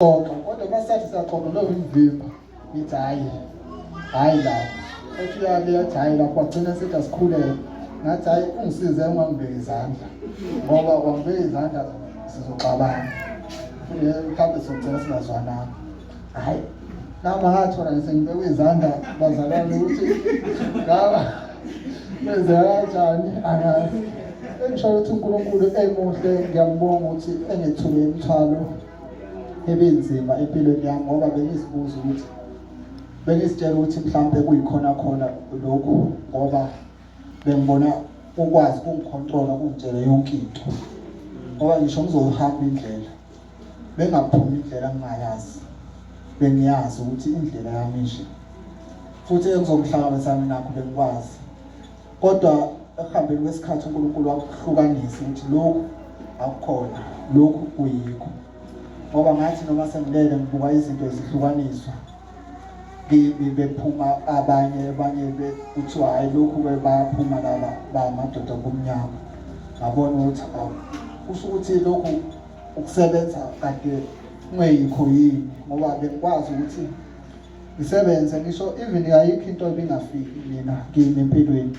Xoxa kodwa uma sathi siyaxoxa lowo ngimvimba ngithi hhayi hhayi lapho ethi uyale athi hhayi lapho wagcina sethi asikhuleke ngathi hhayi ungisize ungangibeki izandla ngoba wangibeka izandla sizoxabana futhi mhlawumbe sizogcina singazwananga hhayi nami ngathola nje sengibekwe izandla bazalwane ukuthi ngaba kwenzeka kanjani angazi engisho ukuthi uNkulunkulu emuhle ngiyambonga ukuthi engethule imithwalo ebinzima empilweni yami ngoba bengizibuza ukuthi bengizitshela ukuthi mhlawumbe kuyikhona khona lokhu ngoba bengibona ukwazi ukungikhontrola kungitshele yonke into ngoba ngisho ngizohamba indlela bengaphumi indlela ngingayazi bengiyazi ukuthi indlela yami nje futhi engizomhlangabezana nakho bengikwazi Kodwa ekuhambeni kwesikhathi uNkulunkulu wakuhlukanisa ukuthi lokhu akukhona, lokhu kuyikho. Ngoba ngathi noma sengilele ngibuka izinto zihlukaniswa kimi bephuma abanye abanye kuthiwa hhayi lokhu-ke bayaphuma laba bamadoda kumnyama ngabona ukuthi awu kusho ukuthi lokhu ukusebenza kade kungeyikho yini ngoba bengikwazi ukuthi ngisebenze ngisho even ayikho into ebingafiki mina kimi empilweni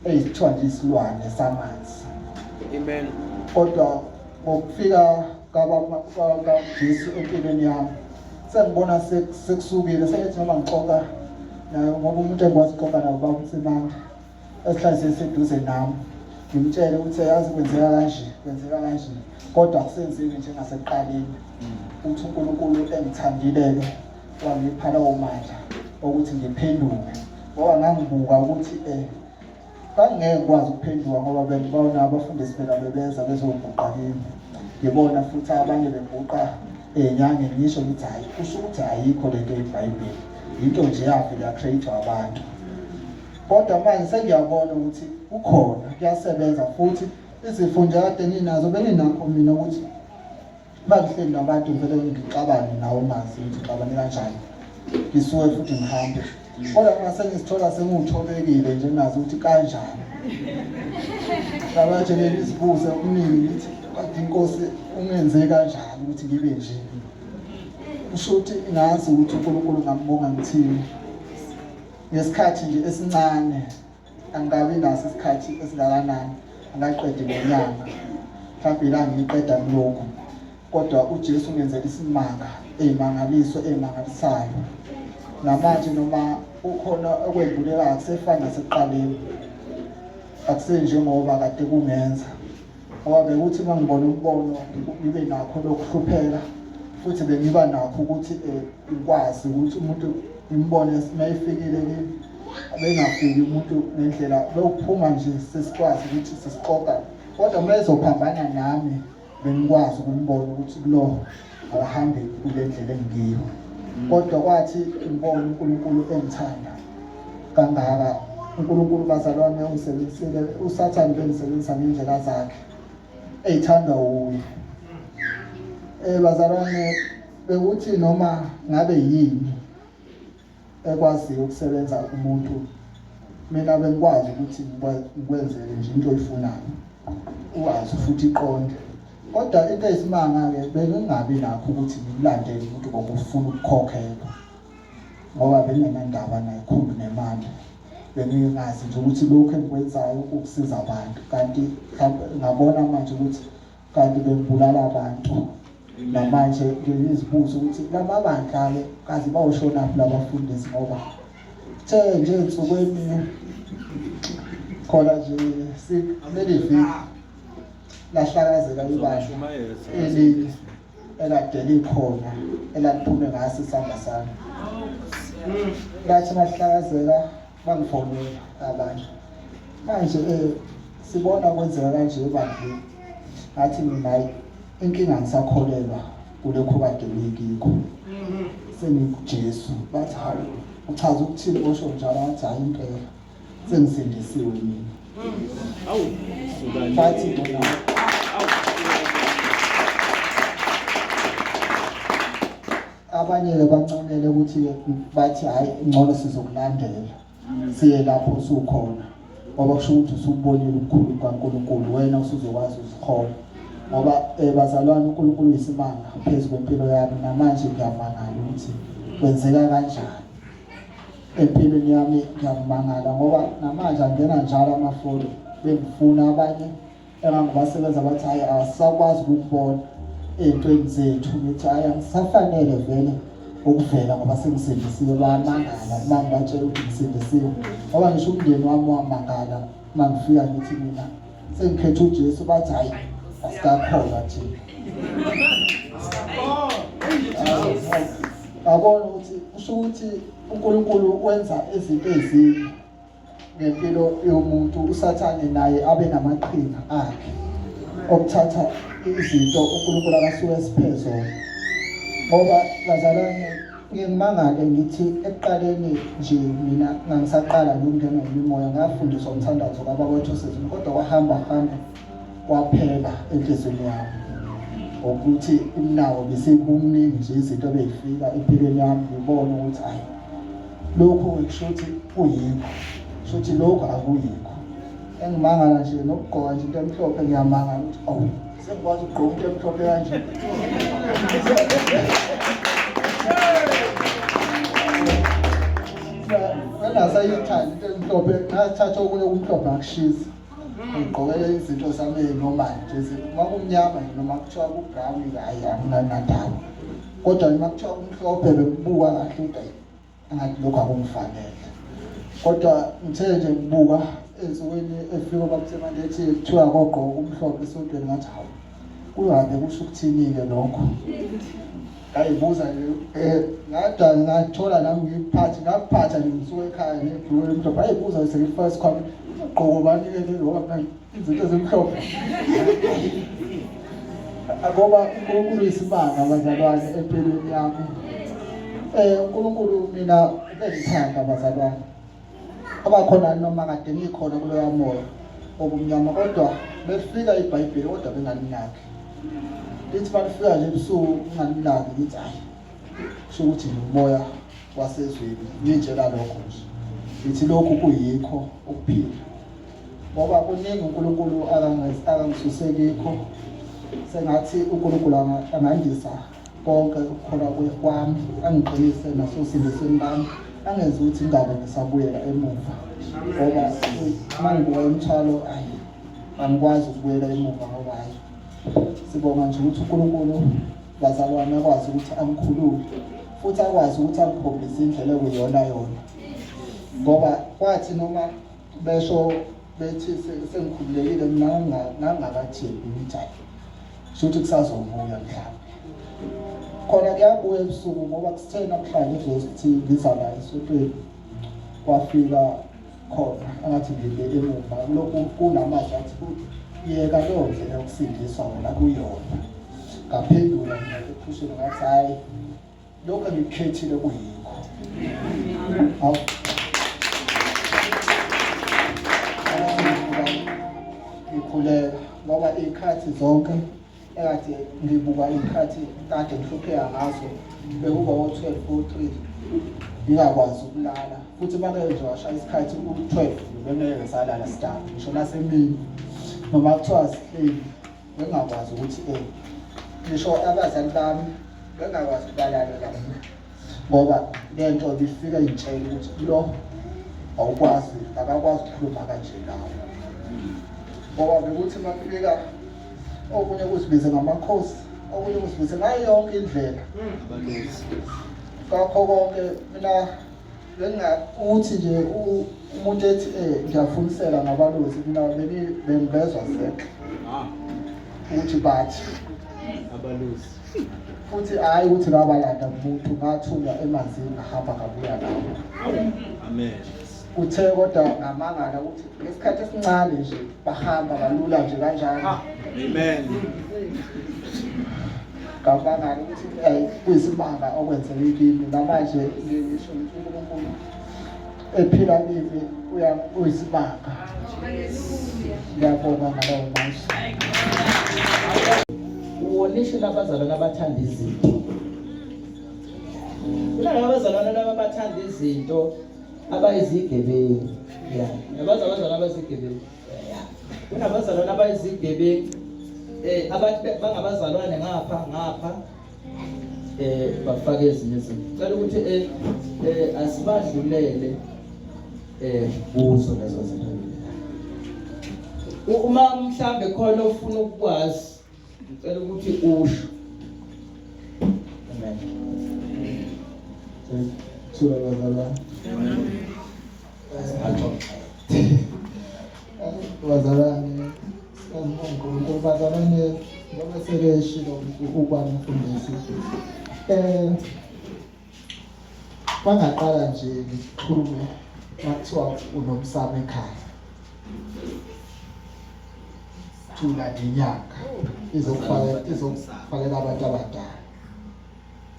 eyithiwa nje isilwane samanzi amen kodwa ngokufika kaJesu empilweni yami sengibona sekusukile sengithi noma ngixoxa naye ngoba umuntu engikwazi ukuxoxa naye ubaba uMsimanga esihlale seduze nami ngimtshele ukuthi yazi kwenzeka kanje kwenzeka kanje kodwa akusenzeki njengasekuqaleni uthi uNkulunkulu engithandile-ke wangipha lawo mandla okuthi ngiphenduke ngoba ngangibuka ukuthi um ngangingeke ngikwazi ukuphenduka ngoba bengibona abafundisi phela bebeza bezoguqa kimi ngibona futhi abanye beguqa ey'nyangeni ngisho ngithi hhayi kusho ukuthi ayikho le nto yebhayibheli yinto nje yavele ya-create-wa abantu Kodwa manje sengiyabona ukuthi kukhona kuyasebenza futhi izifo nje kade nginazo benginakho mina ukuthi bangihleli nabantu ngivele ngixabane nawo ungazi ukuthi ngixabane kanjani ngisuke futhi ngihambe kodwa ngase ngizithola sengiwuthobekile nje ngazi ukuthi kanjani ngabathi ngizibuze okuningi ngithi kodwa inkosi ungenze kanjani ukuthi ngibe nje kusho ukuthi ngazi ukuthi uNkulunkulu ngambonga ngithini ngesikhathi nje esincane angikabi naso isikhathi esingakanani angaqedi ngenyanga mhlawumbe la ngiyiqeda kulokhu kodwa uJesu ungenzela isimanga eyimangaliso eyimangalisayo namanje noma ukhona okwembuleka akusefani nasekuqaleni akusenjengoba kade kungenza ngoba bekuthi uma ngibona umbono ngibe nakho lokuhlupheka futhi bengiba nakho ukuthi eh, ngikwazi ukuthi umuntu ngimbone uma efikile kimi bengafiki umuntu ngendlela bekuphuma nje sesikwazi ukuthi sesixoxa kodwa uma ezophambana nami bengikwazi ukumbona ukuthi lo akahambi kule ndlela engikiyo kodwa kwathi ngibona uNkulunkulu engithanda kangaka uNkulunkulu bazalwane ungisebenzisile uSathane bengisebenzisa ngendlela zakhe eyithandwa wuye eh bazalwane bekuthi noma ngabe yini ekwaziyo ukusebenza umuntu mina bengikwazi ukuthi ngikwenzele nje into oyifunayo uwazi futhi iqonde kodwa into eyisimanga-ke bengingabi nakho ukuthi ngimlandele umuntu ngoba ufuna ukukhokhelwa ngoba bengingenandaba nayikhulu nemali bengingazi nje ukuthi lokhu engikwenzayo ukusiza abantu kanti ngabona manje ukuthi kanti bengibulala abantu namanje ngizibuza ukuthi lamabandla-ke kazi bawushonaphi labafundisi ngoba kuthe nje ensukwini khona nje leli viki lahlakazeka ibandla elinye ekade likhona elaliphume ngaso isandla sami lathi mahlakazeka bangifonela abanye manje eh sibona kwenzeka kanje ebandleni ngathi mina hayi inkinga ngisakholelwa kulokhu kade ngikikho sengikuJesu bathi hawu uchaza ukuthini osho njalo ngathi hayi impela sengisindisiwe mina awu bathi bona abanye-ke bancamele ukuthi bathi hhayi ngcono sizokulandela siye lapho usukhona ngoba kusho ukuthi usubonile ubukhulu bukaNkulunkulu wena usuzokwazi uzihola Ngoba bazalwane uNkulunkulu uyisimanga phezu kwempilo yami, namanje ngiyamangala ukuthi kwenzeka kanjani empilweni yami. Ngiyamangala ngoba namanje angena njalo amafoni bengifuna abanye engangibasebenza bathi hhayi asisakwazi ukukubona ey'ntweni zethu. Ngithi hhayi angisafanele vele ukuvela ngoba sengisindisiwe. Bayamangala uma ngibatshela ukuthi ngisindisiwe, ngoba ngisho umndeni wami wamangala uma ngifika ngithi mina sengikhethe uJesu, bathi hhayi asikakholwa thina. Yabona ukuthi kusho ukuthi uNkulunkulu wenza izinto ezinye ngempilo yomuntu, uSathane naye abe namaqhinga akhe okuthatha izinto uNkulunkulu akasuke esiphe zona. Ngoba bazalwane, ngingimangale ngithi ekuqaleni nje mina ngangisaqala nje ukungenwa yimimoya, ngafundiswa umthandazo kaBaba wethu osezulwini, kodwa kwahamba hamba kwaphela enhliziyweni yami ukuthi imnawo besekuningi nje izinto ebeyifika empilweni yami, ngibona ukuthi ayi lokhu ngisho ukuthi kuyikho, kusho ukuthi lokhu akuyikho. Engimangala nje nokugqoka nje into emhlophe, ngiyamangala ukuthi awu sengikwazi ukugqoka into emhlophe kanje. Ngangasayithandi into emhlophe, ngathatha okunye okumhlophe ngakushisa, ngigqokele izinto zami ey'normal nje. Uma kumnyama nje noma kuthiwa ku-brown, hhayi anginanandaba, kodwa noma kuthiwa kumhlophe bekubuka kahle ukuthi ayi engathi lokhu akungifanele. Kodwa ngithe nje ngibuka ensukwini efika babuthe ethi kuthiwa kogqoka umhlophe esontweni, ngathi hawu kuyohambe kusho ukuthini-ke lokho. Ngayibuza nje ngadwa ngathola nami ngiphathe ngakuphatha nje ngisuka ekhaya nebhuluku elimhlophe. Ngayibuza sengifaka isikhwama, ugqoko bani-ke lelo ngoba mina izinto ezimhlophe. Ngoba uNkulunkulu uyisimanga bazalwane empilweni yami. UNkulunkulu mina ubengithanda bazalwane. Abakhona noma kade ngikhona kuloya moya obumnyama, kodwa befika iBhayibheli kodwa bengalinaki. Lithi balifika nje ebusuku ungalinaki, ngithi hayi kusho ukuthi ngumoya wasezweni, ngitshela lokho nje. Ngithi lokhu kuyikho ukuphila. Ngoba kuningi uNkulunkulu akangisuse kikho, sengathi uNkulunkulu angandisa konke ukukholwa kwami, angiqinise nasosindisweni bami, angenzi ukuthi ngingabe ngisabuyela emuva. Ngoba uma ngibuka imithwalo ayi angikwazi ukubuyela emuva, ngoba hayi sibonga nje ukuthi uNkulunkulu bazalwane akwazi ukuthi angikhulule futhi akwazi ukuthi angikhombise indlela ekuyiyona yona. Ngoba kwathi noma besho bethi sengikhululekile mina ngangakathembi, ngithi hayi shuthi kusazobuya mhlawumbe. Khona kuyabuya ebusuku, ngoba kusithe namhlanje idlozi ngiza la esontweni, kwafika khona angathi ngile emuva lokhu kunamazwi athi yeka leyo ndlela yokusindiswa wena kuyona. Ngaphendula mina ephusheni ngathi hhayi lokhu engikukhethile kuyikho. Hawu, ngikhuleka ngoba iy'khathi zonke ekade ngibuka iy'khathi kade ngihlupheka ngazo bekuba o-12 o-3 ngingakwazi ukulala, futhi make nje washaya isikhathi u-12 bengeke ngisalala sidala ngisho nasemini noma kuthiwa sihleli, bengingakwazi ukuthi ngisho abazali bami bengakwazi ukubalalela mina, ngoba lento ibifika ingitshela ukuthi lo awukwazi, akakwazi ukukhuluma kanje nawe. Ngoba bekuthi uma kufika okunye kuzibize ngamakhosi, okunye kuzibize ngayo yonke indlela, ngakho konke mina bengingakuthi nje umuntu ethi ngiyafunisela ngabalozi, mina bengibezwa zexe ukuthi bathi abalozi. Futhi hhayi ukuthi ngabalanda umuntu, ngathunywa emanzini ngahamba ngabuya nawo. Amen. Kuthe kodwa ngamangala ukuthi ngesikhathi esincane nje bahamba kalula nje kanjalo. Amen. Ngamangala ukuthi kuyisimanga okwenzeke kimi. Namanje ngisho ukuthi uNkulunkulu ephila kimi uyisimanga. Ngiyabonga ngalowo mazwi. Uwonishe labazalwane abathanda izinto. Kunalaba abazalwane laba abathanda izinto abayizigebengu. Yeah, yabazi abazalwane abayizigebengu. Yeah. Kunabazalwane abayizigebengu. Abathi bangabazalwane ngapha ngapha bafake ezinye izinto. Cela ukuthi asibadlulele kuzo lezo zinto. Uma mhlambe khona ofuna ukukwazi, ngicela ukuthi usho. Amen. Thula bazalwane. Singaxoxa. Bazalwane, siyabonga uNkulunkulu bazalwane, ngoba sekeshilo ukwami umfundisi. Bangaqala nje ngikhulume makuthiwa unomsamo ekhaya. Thula ngenyanga izokufakela abantu abadala.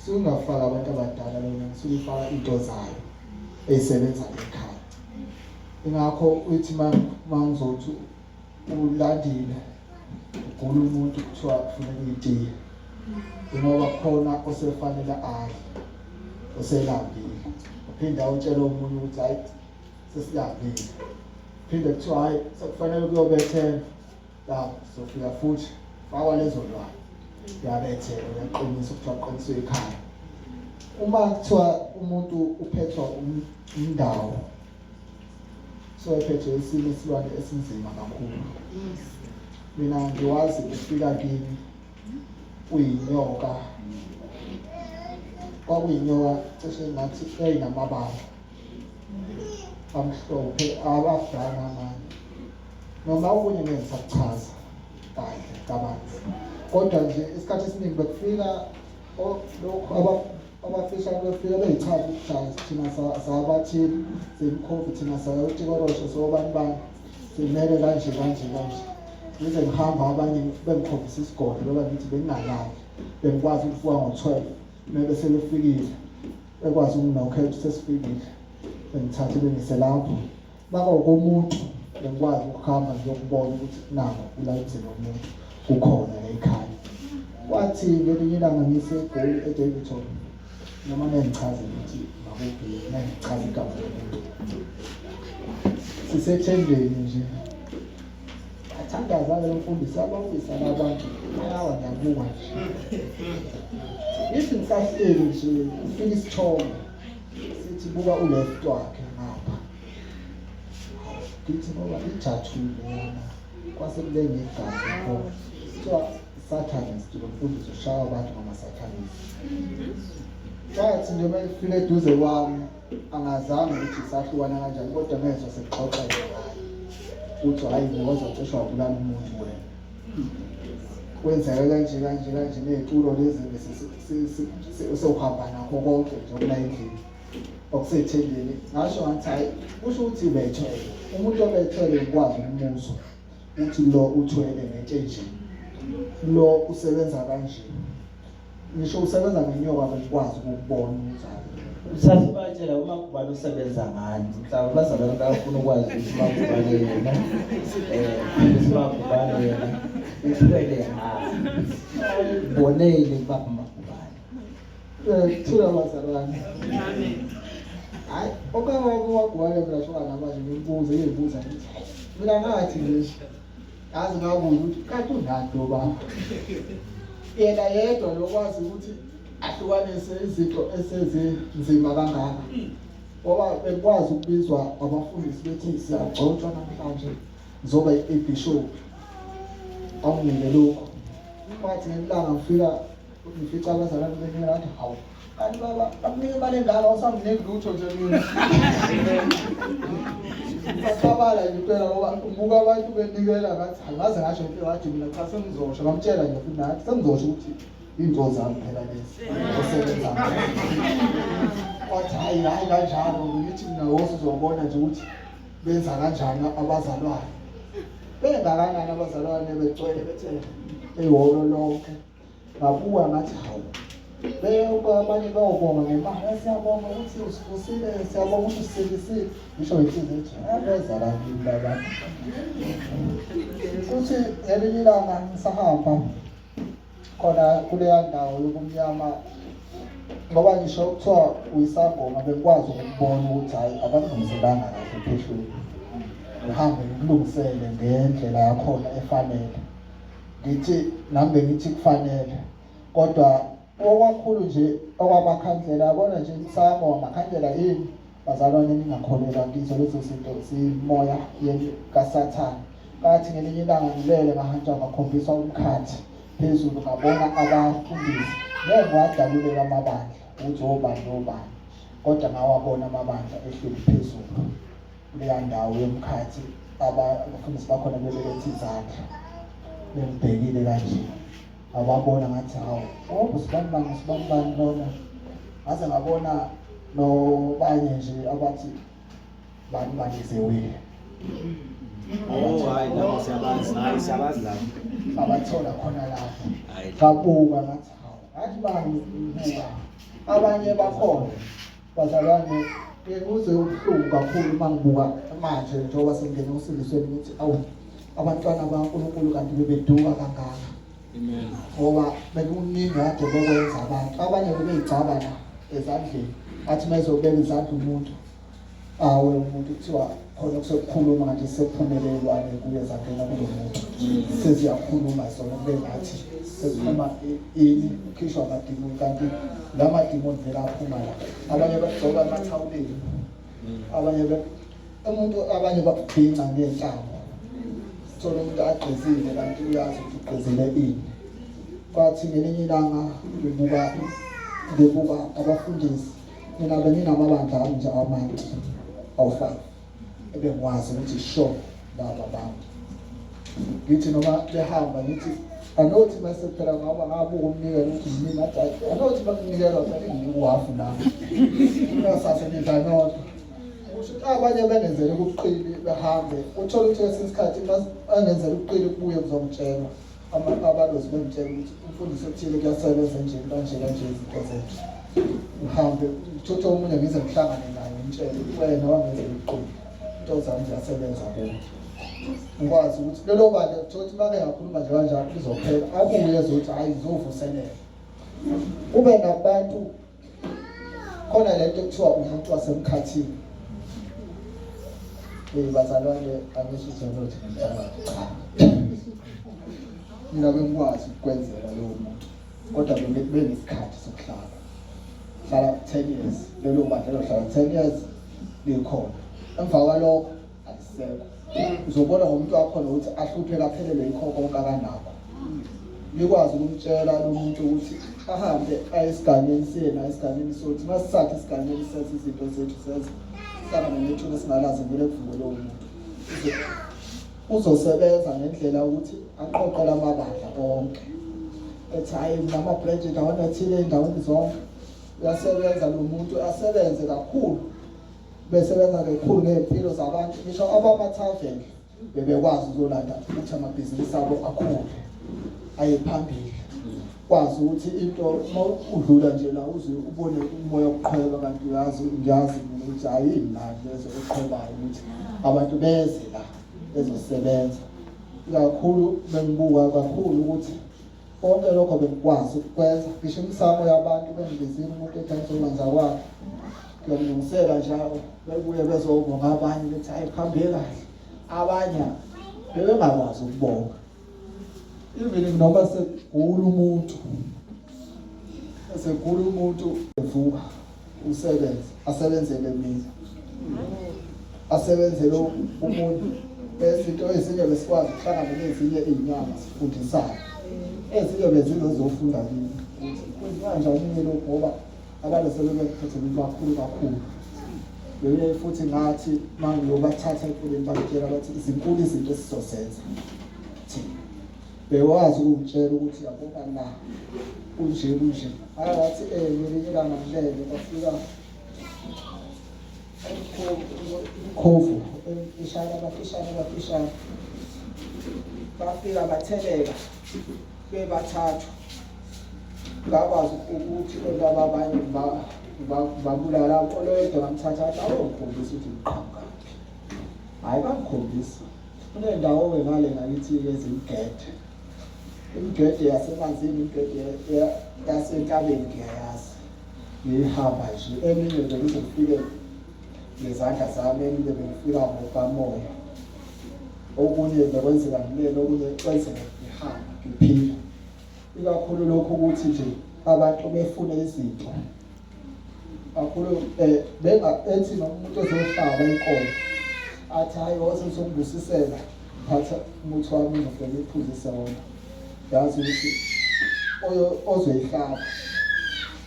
Sungafaka abantu abadala lona, ngisuke ifaka into zayo eyisebenza ekhaya. Ingakho uthi mangizothi ulandile ugula umuntu kuthiwa kufuneka itiye, ngoba khona osefanele adle oselambile, uphinde awutshele omunye ukuthi hayi sesilambile, phinde kuthiwa hayi sekufanele kuyobethelwa lapho, sofika futhi fakwa lezo lwane, uyabethelwa, uyaqinisa, kuthiwa qiniswe ikhaya. Uma kuthiwa umuntu uphethwa umndawo, so ephethwe isimo isilwane esinzima kakhulu. Mina ngiwazi ufika kimi uyinyoka, kwakuyinyoka cishe ngathi eyinamabala amhlophe abafana amanye, noma okunye ngeke ngisakuchaza kahle kabanzi, kodwa nje isikhathi esiningi bekufika lokhu abafisha befika beyichaza ukuthi thina sabathile siyimkhovi, thina sayotikorosho sobani bani, simele kanje kanje kanje. Ngize ngihamba abanye bengikhombisa isigodlo, ngoba ngithi bengingalali, bengikwazi ukuvuka ngo-12 mebe sebefikile, bekwazi ukunginokhela ukuthi sesifikile, bengithathe bengise lapho. Makuwukumuntu bengikwazi ukuhamba ngiyokubona ukuthi nakho kula emzini womuntu kukhona la ekhaya. Kwathi ngelinye ilanga ngiseGoli eDaveyton, noma ngeke ngichaze ukuthi makuphi, ngeke ngichaze igama lomuntu, sisethendeni nje, athandaza-ke lo mfundisi, abawisa labantu bayawa, ngiyabuka nje, ngithi ngisahleli nje kufika isithombe sithi buka uleft wakhe ngapha, ngithi ngoba ijathule yana kwase kulenga igazi khona, kuthiwa satanist lo mfundisi ushaya abantu ngama-satanist. Kwathi nje uma efika eduze kwami, angazange ukuthi sahlukana kanjani, kodwa ngezwa sekuxoxa ngayo uthi hhayi ngoza cishe wabulala umuntu wena, kwenzeka kanje kanje kanje, ney'tulo lezi bese sewuhamba nakho konke nje okula endlini okusethendeni. Ngasho ngathi hhayi, kusho ukuthi bethwele umuntu obethwele, ngikwazi ukumuzwa ukuthi lo uthwele ngento enje, lo usebenza kanje, ngisho usebenza ngenyoka bengikwazi ukukubona ukuthi hhayi. Usasibatshela uma kubani usebenza ngani, mhlawumbe abazalwane bayafuna ukwazi ukuthi uMagubane yena ukuthi uMagubane yena uthwele ngani, boneni kubaba uMagubane. Thula bazalwane. Hayi, okawakowagwale mina shoka namanje ngimbuze ngiyibuza ngithi mina ngathi nje yazi ngabuza ukuthi kanti unani lo baba, yena yedwa lokwazi ukuthi ahlukanise izinto esezinzima kangaka, ngoba bekwazi ukubizwa abafundisi bethi siyagcotshwa namhlanje ngizoba ibishop, awunginike lokho. Kwathi ngelanga ngifika ngifica abazalwane benyela, ngathi hawu kanti baba bakunika imali engaka awusanginiki lutho nje mina. Baxabala nje impela ngoba ngibuka abantu benikela, ngathi angaze ngasho impela, ngathi mina cha sengizosho, ngamtshela nje futhi nathi sengizosho ukuthi into zami phela lezi osebenza. Wathi hayi hayi kanjalo, ngithi mina wose uzobona nje ukuthi benza kanjani abazalwane, bengakanani abazalwane begcwele bethe ehholo lonke. Ngabuka ngathi hawu, beyonke abanye bayobonga ngemali, siyabonga ukuthi usivusile, siyabonga ukuthi usisindisile, ngisho ngenhliziyo ethi abeza la kimi labantu. Kuthi ngelinye ilanga ngisahamba khona kuleya ndawo yobumnyama, ngoba ngisho kuthiwa uyisangoma bengikwazi ukubona ukuthi hhayi abakulungiselanga kahle ephehlweni, ngihambe ngikulungisele ngendlela yakhona efanele. Ngithi nami bengithi kufanele kodwa okwakhulu nje okwamakhandlela yabona nje umsamo wamakhandlela yini bazalwane ningakholelwa kizo lezo zinto zimoya kaSathane. Kathi ngelinye ilanga ngilele ngahanjwa ngakhombiswa umkhathi phezulu ngabona abafundisi ngeke ngiwadalulele amabandla ukuthi obani nobani kodwa ngawabona amabandla ehleli phezulu kuleya ndawo yomkhathi abafundisi bakhona bebeletha izandla bengibhekile kanje ngababona ngathi hawu oh usibani bani usibani bani lona ngaze ngabona nobanye nje abathi bani baniziwile. Oh hayi labo siyabazi, hayi siyabazi labo. Abathola khona lapho. Ngabuka ngathi hawu, ngathi bani ngibuka. Abanye bakhona bazalwane ngikuze ubuhlungu kakhulu uma ngibuka manje njengoba sengingene usindisweni ukuthi awu abantwana bakaNkulunkulu kanti bebeduka kangaka. Amen. Ngoba bekuningi kade bekwenza abantu. Abanye bebeyigcaba la ezandleni. Athi mayezobeka izandla umuntu awe umuntu kuthiwa khona kusekukhuluma ngathi sekuphumelelwane kuye zangena kulo muntu seziyakhuluma zona kube ngathi sekuphuma ini kukhishwa amadimoni kanti la madimoni vele aphuma la abanye bagcoka amathawuleni abanye umuntu abanye bakubhinca ngenhlamvu thola umuntu agqizile kanti uyazi ukuthi ugqizile ini kwathi ngelinye ilanga ngibuka ngibuka abafundisi Mina benginamabandla ami nje amanti awu-five ebengiwazi ukuthi sure laba bantu. Ngithi noma behamba ngithi anothi mase phela ngoba ngabuka umnikelo ukuthi yini ngathi hayi anothi bakunikela phela nginika uhafu nami. Ngingasase nidla nodwa. Kusho ukuthi abanye bengenzele ubuqili behambe uthole ukuthi kwesinye isikhathi bangenzela ubuqili kubuye kuzongitshelwa. Abalozi bengitshela ukuthi umfundisi othile kuyasebenza nje kanje kanje izinto zethu. Ngihambe ngithothe omunye ngize ngihlangane naye ngimtshele wena wangenzela ubuqili. Into zami ziyasebenza kuwe. Ngikwazi ukuthi lelo bandla kuthiwa ukuthi make ngakhuluma nje kanjalo lizophela abuye ezothi hhayi ngizovuselela. Kube nabantu khona lento ekuthiwa umuntu wasemkhathini. Eh bazalwane angisho ukuthi ngicabanga cha. Mina bengikwazi ukwenzela lowo muntu kodwa benginesikhathi sokuhlala. Hlala 10 years lelo bandla lohlala 10 years likhona. Emva kwalokho alisekho. Uzobona ngomuntu wakhona ukuthi ahlupheke aphelelwe yikho konke akanakho. Nikwazi ukumtshela lo muntu ukuthi ahambe aye esiganeni siyena esiganeni sothi masisathe esiganeni senze izinto zethu senze hlangane nethuna singalazi vele kuvuke lowo muntu. Uzosebenza ngendlela ukuthi aqoqe lamabandla onke. Ethi hayi nama-branch endaweni ethile endaweni zonke. Uyasebenza lo muntu asebenze kakhulu. Besebenza kakhulu ngey'mpilo zabantu ngisho abamathaveni bebekwazi ukuzolanda ukuthi amabhizinisi abo akhule aye phambili kwazi ukuthi into uma udlula nje la uze ubone umoya okuqhweba kanti uyazi ngiyazi mina ukuthi ayimnandi lezo eqhwebayo ukuthi abantu beze la bezosebenza kakhulu bengibuka kakhulu ukuthi konke lokho bengikwazi ukukwenza ngisho imisamo yabantu bengibizile umuntu ethi angizokwenza kwakhe ngiyomlungisela njalo bebuye bezobonga abanye bethi hayi kuhambe kahle abanye bebengakwazi ukubonga even noma segula umuntu esegula umuntu evuka usebenze asebenzele mina asebenzele umuntu izinto ezinye besikwazi ukuhlangana nezinye iy'nyanga sifundisane ezinye bezizozofunda kimi ukuthi kwenziwa kanjani lokhu ngoba abantu sebebephethe bakhulu kakhulu bebe futhi ngathi mangiyobathatha equleni bangitshela bathi zinkulu izinto esizozenza thina bewazi ukungitshela ukuthi yabona la kunje kunje akathi eh ngelinye ilanga ngilele kwafika umkhovu emfishane abafishane abafishane bafika batheleka bebathathu ngakwazi ukuthi laba abanye babulala oloyedwa ngamthatha athi awongikhombisa ukuthi ngiqhamukaphi hhayi bangikhombisa kunendawo-ke ngale ngakithi-ke ezimigede imigede yasemanzini imigede yasentabeni ngiyayazi ngiyihamba nje eminye bengize ngifike ngezandla zami eminye bengifika ngokamoya okunye bekwenzeka ngilele okunye kwenzeka. ngihamba ngiphila ikakhulu lokhu ukuthi nje abantu befune izinto kakhulu eh benga ethi noma umuntu ezohlaba inkomo athi hayi wose usongibusisela phatha umuthi wami ngifike ngiphuzise wona yazi ukuthi ozoyihlaba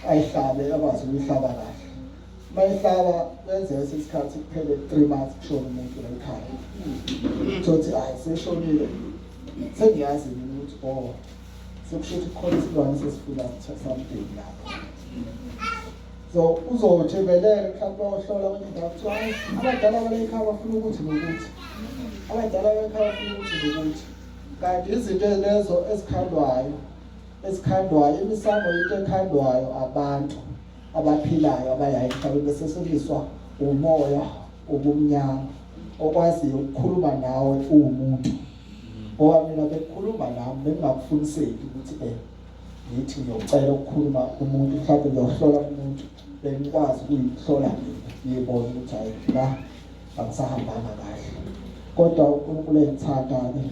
ayihlabe akwazi ukuyihlaba kahle mayihlaba kwenzeka isikhathi kuphele 3 months kushona umuntu la ekhaya thothi hayi seshonile sengiyazi mina ukuthi oh sekusho ukuthi kukhona isilwane sesifuna something lapho so uzothi velele mhlawumbe bayohlola kwenye indawo kuthiwa hayi abadala bale ekhaya bafuna ukuthi nokuthi abadala bekhaya bafuna ukuthi nokuthi kanti izinto lezo ezikhandwayo ezikhandwayo imisamo into ekhandwayo abantu abaphilayo abayayo emhlabeni beseseliswa umoya obumnyama okwaziyo ukukhuluma nawe uwumuntu ngoba mina bekukhuluma nami bengingakufuniseki ukuthi eh ngithi ngiyocela ukukhuluma umuntu mhlawumbe ngiyohlola umuntu bengikwazi ukuyihlola mina ngiyibona ukuthi hayi la angisahambanga kahle kodwa uNkulunkulu engithanda-ke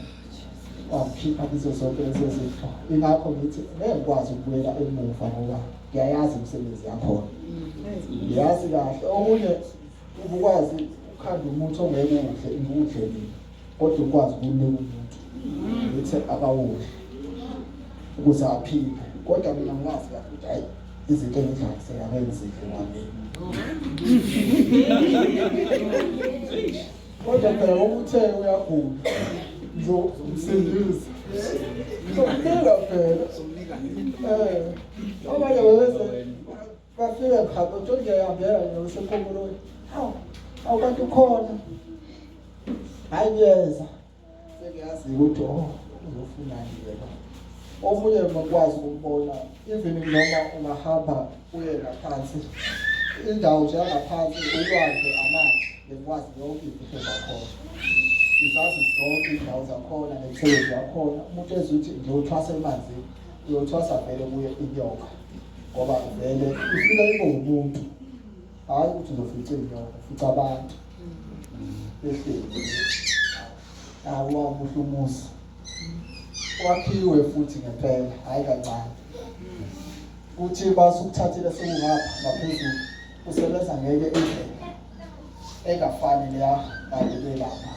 wangikhipha kuzo zonke lezo zinto ingakho ngithi ngeke ngikwazi ukubuyela emuva ngoba ngiyayazi imisebenzi yakhona ngiyazi kahle okunye ubukwazi ukhanda umuthi ongeke udle ngiwudle mina kodwa ukwazi ukunika umuntu ngithi akawudle ukuze aphile kodwa mina ngiwazi kahle ukuthi hayi izinto engidlayo seyakenzile kwamina kodwa phela ngoba uthe uyagula ngizomsindisa ngizomnika phela eh abanye bese bafike ngihamba uthola ngiyahambela nje usephumulweni hawu awu kanti ukhona hayi ngiyeza sengiyazi ukuthi oh uzofunani ke lo omunye ngokwazi ukumbona even noma ungahamba uye ngaphansi indawo nje yangaphansi ulwandle amanzi ngikwazi yonke izinto zakhona ngizazi zonke indawo zakhona nemisebenzi yakhona umuntu ezuthi ngiyothwasa emanzini uyothwasa vele kuye inyoka ngoba vele ufika ibe umuntu hayi ukuthi uzofica inyoka ufica abantu behleli awamuhle umuzi wakhiwe futhi ngempela hayi kancane kuthi basukuthathile sekungapha ngaphezulu usebenza ngeke indlela engafani leya kade belapha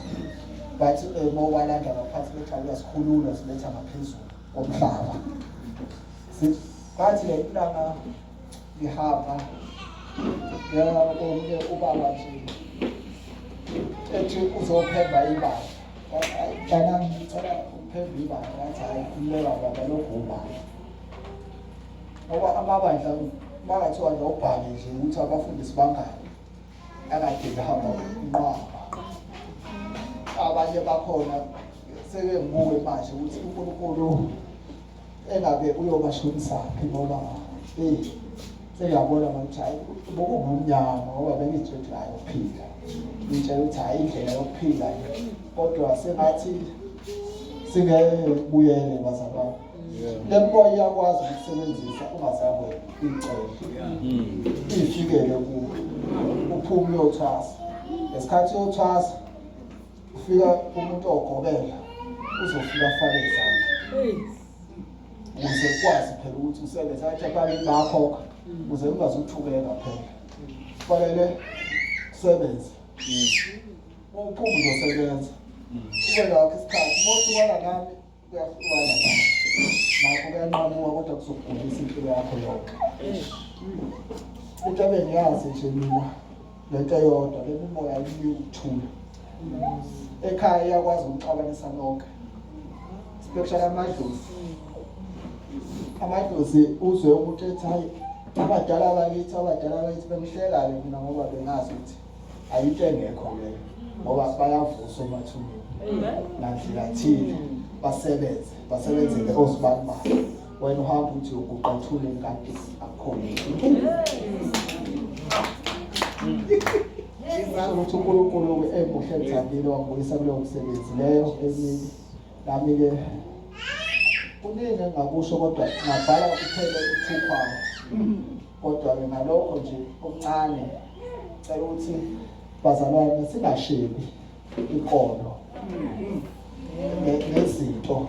but eh, uma ubalanda ngaphansi bethi uyasikhulula siletha ngaphezulu komhlaba Ngathi le ilanga ngihamba komunye ubaba nje ethi uzophemba ibandla. Hayi mntana ngicela ukuphemba ibandla. Ngathi hayi khululeka baba lokhu ubaba. Ngoba amabandla bangathiwa nje ubhale nje ukuthi abafundisi bangaki akade behamba inqwaba. Abanye bakhona seke ngibuke manje ukuthi uNkulunkulu engabe uyobashonisaphi ngoba eyi sengiyabona manje hayi bokungumnyama ngoba bengitshela ukuthi hayi ukuphila ngitshela ukuthi hayi indlela yokuphila kodwa sengathi singeke bazalwane le mpoyi iyakwazi ukusebenzisa ungazange uyicele ifikele kuwe uphume uyothwasa ngesikhathi uyothwasa ufika umuntu ogobela uzofika afake izandla ukuze ukwazi phela ukuthi usebenze athi abanye bayakhokha ukuze ungazuthukeka phela kufanele usebenze uphuma uzosebenza ube nakho isikhathi uma uhlukana nami kuyahlukana nami nakho kuyanqamuka kodwa kuzokugulisa impilo yakho yonke into ebengiyazi nje mina lento eyodwa le mimoya inika ukuthula ekhaya iyakwazi ukuxabanisa nonke especially amadlozi amadlozi uzwe umuntu ethi hayi abadala bakithi abadala bakithi bemhleka-ke mina ngoba bengazi ukuthi ayinto engekho leyo ngoba bayavuswa emathuneni ngandlela thile basebenze basebenzele osibani babo wena uhamba uthi uguqa ethuneni kanti akukho ukuthi uNkulunkulu emuhle ethandile wangibuyisa kuleyo msebenzi leyo emini nami-ke kuningi engingakusho kodwa ngabhala kuphele uthuphayo kodwa-ke ngalokho nje okuncane cela ukuthi bazalwane singashebi inkolo nezinto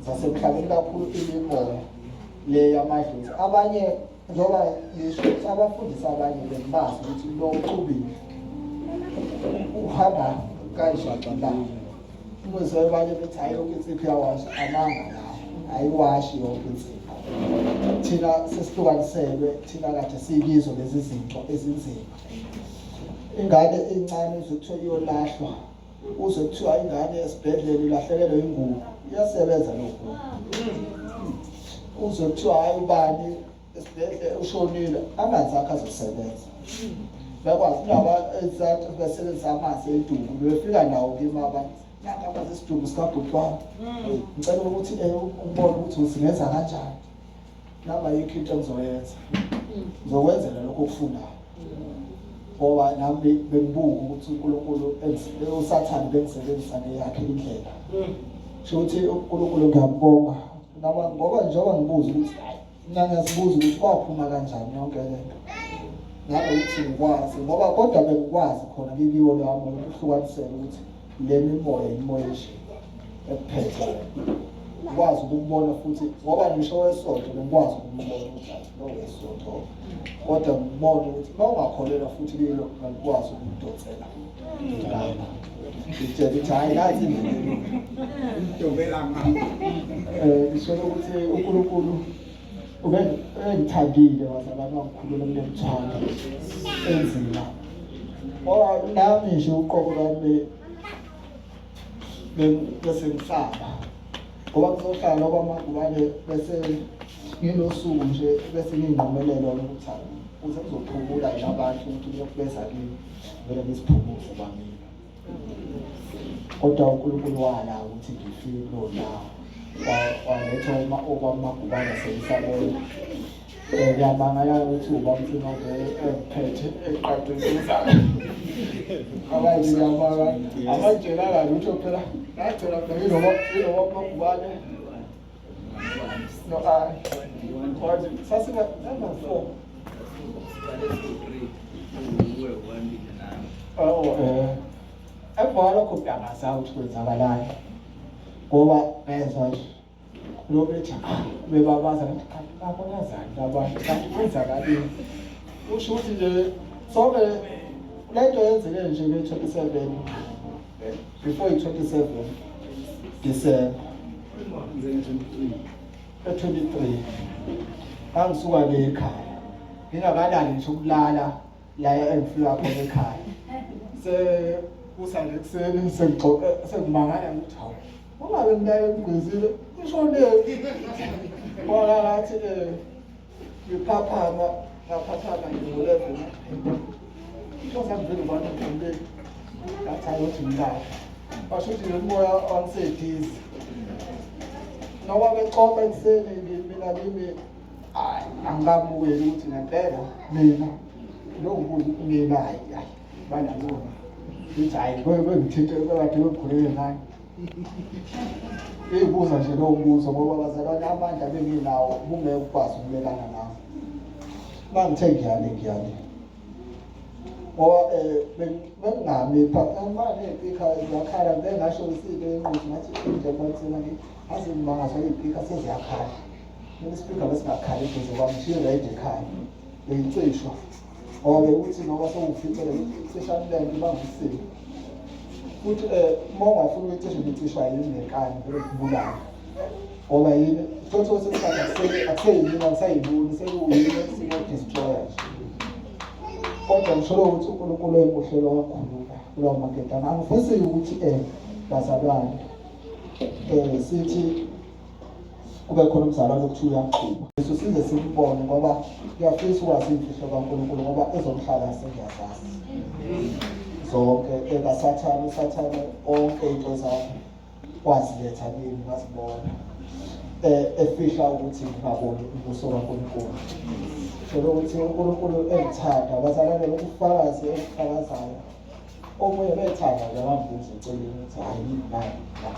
zasemhlabeni kakhulu imimoya le yamadlozi. Abanye njengoba ngisho ukuthi abafundisi abanye bengibazi ukuthi lo uxubile uhamba kanjani la. Umuzwe abanye bethi hayi yonke insipho iyawasha, amanga lawo, ayiwashi yonke insipho. Thina sesihlukaniselwe, thina kade siyikizo lezi zinto ezinzima. Ingane encane uze kuthiwa iyolahlwa, uze kuthiwa ingane esibhedlela ilahlekelwe ingubo, iyasebenza lokhu. Uze kuthiwa hayi ubani esibhedlela ushonile, amanzi akhe azosebenza. Bekwazi kunaba ezathi besebenzisa amanzi eduku, befika nawo kimi abantu. Nanka amanzi esidumbu sikabhuti wami. Ngicela ukuthi ubone ukuthi usingenza kanjani. Nami ayikho into engizoyenza. Ngizokwenzela lokho okufunayo. Ngoba nami bengibuka ukuthi uNkulunkulu uSathane bengisebenzisa ngeyakhe indlela. Sho ukuthi uNkulunkulu ngiyambonga. Noma ngoba njengoba ngibuza ukuthi hayi mina ngiyazibuza ukuthi kwaphuma kanjani yonke le nto. Nanokuthi ngikwazi ngoba kodwa bengikwazi khona kikiwo loya moya ukuhlukanisela ukuthi le mimoya imimoya enje ekuphethe. Ngikwazi ukubona futhi ngoba ngisho wesonto bengikwazi ukubona ukuthi hayi lo wesonto kodwa ngibona ukuthi uma ungakholelwa futhi kilo ngikwazi ukudonsela ngapha. Ngitshela ukuthi hayi nathi Ngidobela ngapha. Ngisho ukuthi uNkulunkulu ube engithandile wazalwane wangikhulula kule mthwalo enzima. Ngoba nami nje uqobo lwami bese ngisaba ngoba kuzohlala ngoba amagubane bese nginosuku nje bese ngiyinqumelelo ukuthi kuze kuzophumula yini abantu ukuthi kuyokubeza kimi vele ngisiphumuze kwamina. Kodwa uNkulunkulu wala ukuthi ngifike kulowo ndawo, waletha uma okwamagubane seyisabona. Ngiyamangala ukuthi ubamthima vele engiphethe eqaqisisa. Abanye ngiyamangala, abantshelanga lutho phela. Ngagcina mina nginoma nginoma amagubane. No, I. Wathi sasiba number 4. Oh emva kwalokho ngiyangazazi ukuthi kwenzakalani. Ngoba ngezwa nje lo bethi bebabaza ngathi kanti babonazani labantu kanti kwenzakaleni. Kusho ukuthi nje sonke le nto yenzeke nje nge-27 before i-27 December e-23 ngangisuka le ekhaya ngingakalali ngisho ukulala la engifika khona ekhaya sekusa nje ekuseni sengimangala ukuthi hawu ungabe ngilale emgwezile ushonephi ngoba ngathi ngiphaphama ngaphaphama nje ngo-11 into zangivele ubani ngithembile ngathi hayi uthi ngilale basho ukuthi lo moya wangisedizi noma bexoxa ekuseni mina kimi hayi angikamukeli ukuthi ngempela mina lo ngibuza ukuthi mina hayi hayi banalona ngithi hayi bengithinte kade bekhuleke ngani Ngiyibuza nje lowo mbuzo ngoba bazalwane amandla benginawo bungeke ukwazi ukumelana nami. Uma ngithe ngiyale ngiyale. Ngoba bengingami manje iy'pikha ziyakhala bengasho isike enquthu ngathi nje kwathina ngi aze ngimangazwa iy'pikha seziyakhala. Mina isipikha besingakhali eduze kwami ngishiye redi ekhaya. Bengicishwa. Ngoba bekuthi noma sewuficele cisha lento ibanga umsindo. Futhi uma ungafuni ukuyicisha ngicishwa yini ngenkani vele kubulala. Ngoba yini uthole ukuthi isikhathi akuseyini akusayiboni sekuyini sino-destroyer nje. Kodwa ngisho ukuthi uNkulunkulu emuhle wakhuluma kulawo maketana. Angifisi ukuthi bazalwane sithi kube khona umzalwane okuthiwa uyaxhuba. Jesu size simbone ngoba ngiyafisa ukwazi imfihlo kaNkulunkulu ngoba ezomhlaba sengiyazazi. Zonke ekaSathane, uSathane onke into zakhe waziletha kimi ngazibona. Efihla ukuthi ngingaboni umbuso kaNkulunkulu. Sholo ukuthi uNkulunkulu engithanda bazalwane ubufakazi obufakazayo. Omunye bethanda nje bambuza eceleni ukuthi hayi nani la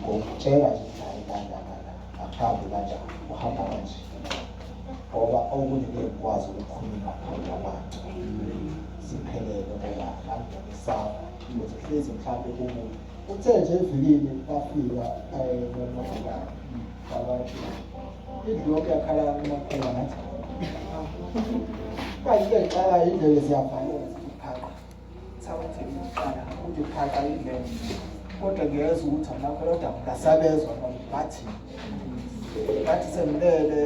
ngokutshela nje ukuthi hayi la la la la akuhambi kanjani uhamba kanje ngoba okunye ngeke ngikwazi ukukhuluma phambi kwabantu siphelele ngoba nami ngiyesaba ukuthi hlezi mhlawumbe kumuntu uthe nje evikini bafika nomagubane. Babathi indlu yonke yakhala umakhwela ngathi manje into engixakayo indlebe ziyavaleka zithi phaqa. Thawuthi uqala uthi phaqa indlebe. Kodwa ngiyezwa ukuthi amakho kodwa ngasabezwa ngoba bathi bathi sengilele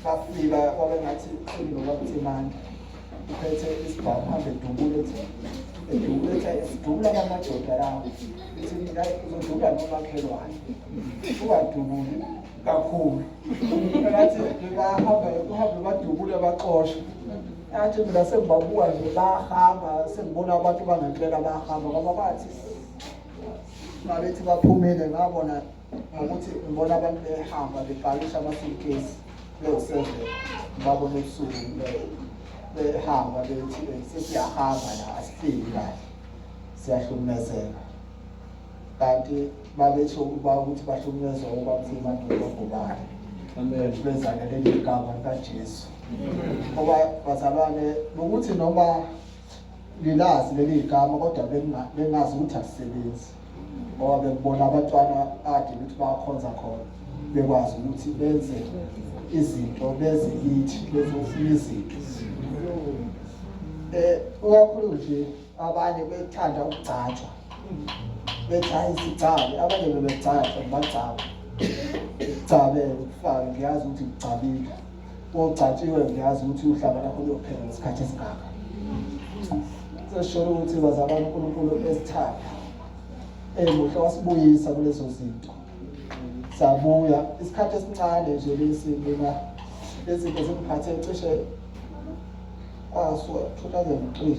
bafika kwabe ngathi senginokwamthimane uphethe isibhamu hambe edubula ethi edubula ethi esidubula namadoda lawo ithi mina uzodubula nomakhelwane ungadubuli kakhulu ngathi bahamba uhambe badubule baxosha athi mina sengibabuka nje bahamba sengibona abantu bangempela bahamba ngoba bathi babethi baphumile ngabona ngokuthi ngibona abantu behamba bepakisha amasuitcase bewu-seven ngibabona ebusuku behamba bethi sesiyahamba la asihleli kahle siyahlukumezeka kanti babesho ukuba ukuthi bahlukunyezwa ubamthima ngobani Amen. Beza ngaleli gama likaJesu. Ngoba bazalwane ukuthi noma ngilazi leli gama kodwa bengazi ukuthi alisebenzi. Ngoba bengibona abantwana kade ukuthi bakhonza khona bekwazi ukuthi benze izinto beze kithi bezofuna izinto. Eh ukakhulu nje abanye bethanda ukugcatshwa bethi hayi sigcabe abanye bebegcatshwa bagcaba gcabe ufake ngiyazi ukuthi ngigcabile ogcatshiwe ngiyazi ukuthi uhlaba lakho luyophela ngesikhathi esingaka sesisholo ukuthi bazalwane uNkulunkulu esithanda emuhle wasibuyisa kulezo zinto sabuya isikhathi esincane nje lesi mina lezinto zingiphathe cishe kwasuka 2003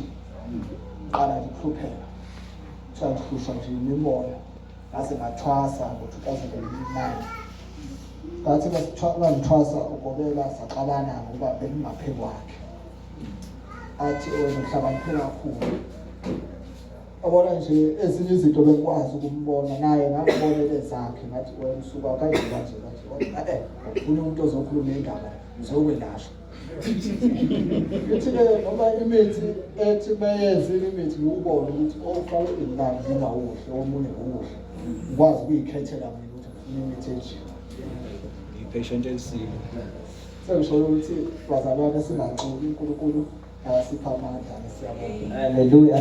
qala nje ukuhlupheka kuthiwa ngihlushwa nje imimoya ngaze ngathwasa ngo-2009 ngathi bangithwasa ugobela saxabana ngoba bengingaphe kwakhe athi wena uhlakaniphe kakhulu yabona nje ezinye izinto bengikwazi ukumbona naye ngangibonele zakhe ngathi wena usuka kanje kanje kanje eh ufuna umuntu ozokhuluma indaba ngizokwelashwa Ngithi-ke noma imithi ethi meyenzile imithi ngiwubone ukuthi owufake imali ngingawuhle omunye uwuhle ngikwazi ukuyikhethela mina ukuthi ngifuna imithi enje. Ngiyi-patient elisile. Sengisho ukuthi bazalwane singaxoki uNkulunkulu akasipha amandla siyabonga. Hallelujah.